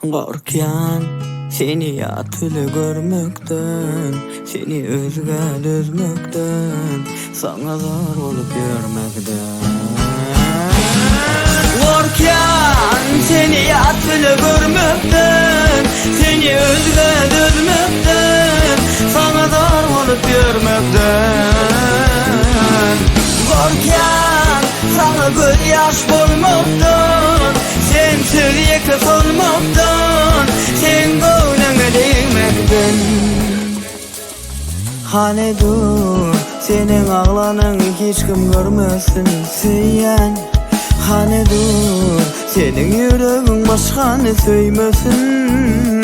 Gorkýan seni ýat bile görmekden, Seni özgä dözmekden, Saňa zar bolup ýörmekden. Gorkýan seni ýat bile görmekden, Seni özgä dözmekden, Saňa zar bolup ýörmekden. Gorkýan saňa gözýaş bolmakdan, Sensiz ýeke solmakdan, Seň göwnüňe degmekden. Hany dur, seniň aglanyňy hiç kim görmesin, söýýän. Hany dur, seniň ýüregiň başgany söýmesin.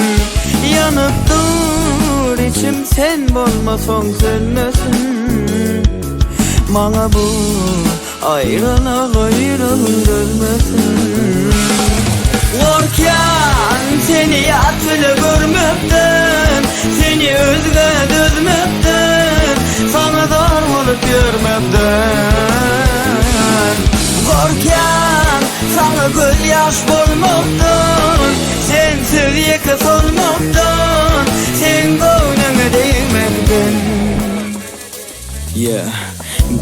Ýanyp dur içim sen bolmasaň sönmesin. Maňa bu aýralyga ýüregim dözmesin. Gorkýan seni ýat bile görmekden, Seni özgä dözmekden, Saňa zar bolup ýörmekden. Gorkýan saňa gözýaş bolmakdan, Sensiz ýeke solmakdan, Seň göwnüňe degmekden. Yeah,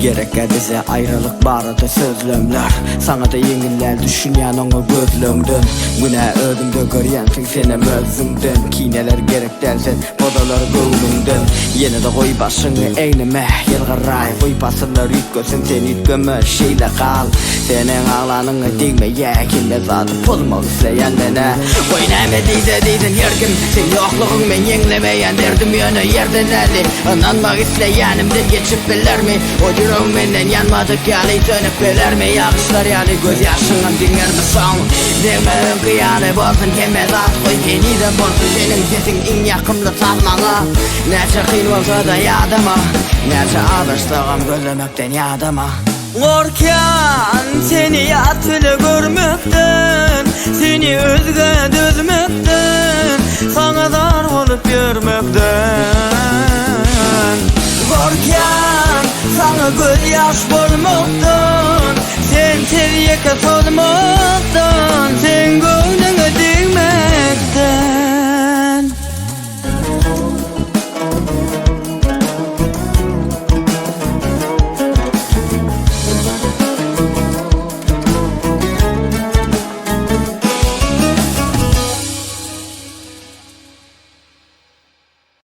gerekkä bize aýralyk barada sözlemler Saňada ýeňil däl düşünýän oňa gözleňden Günä özüňde görýänsiň senem özüňden Kineler gerek däl sen pozalar göwnüňden Ýene-de goý başyňy egnime ýylgyraý Goý pasyllar üýtgesin sen üýtgeme şeýle gal Seniň aglanyňa degmeýä hemme zady pozmak isleýän menä Goý näme diýse diýsin her kim Seň ýoklugyň meň ýeňlemeýän derdim ýöne ýerden däldi Ynanmak isleýänimden geçip bilermi O ýüregiň menden ýanmadyk ýaly sönüp bilermi Ýagyşlar ýaly göz ýaşyňam diňermi soň Degme öňki ýaly bolsun hemme zat Goý henizem bolsun seniň sesiň iň ýakymly saz maňa Näçe kyn bolsada ýadama Näçe azaşsagam gözlemekden ýadama. Gorkýan seni ýat bile görmekden, Seni özgä dözmekden, Saňa zar bolup ýörmekden. Gorkýan saňa gözýaş bolmakdan, Sensiz ýeke solmakdan, Seň göwnüňe.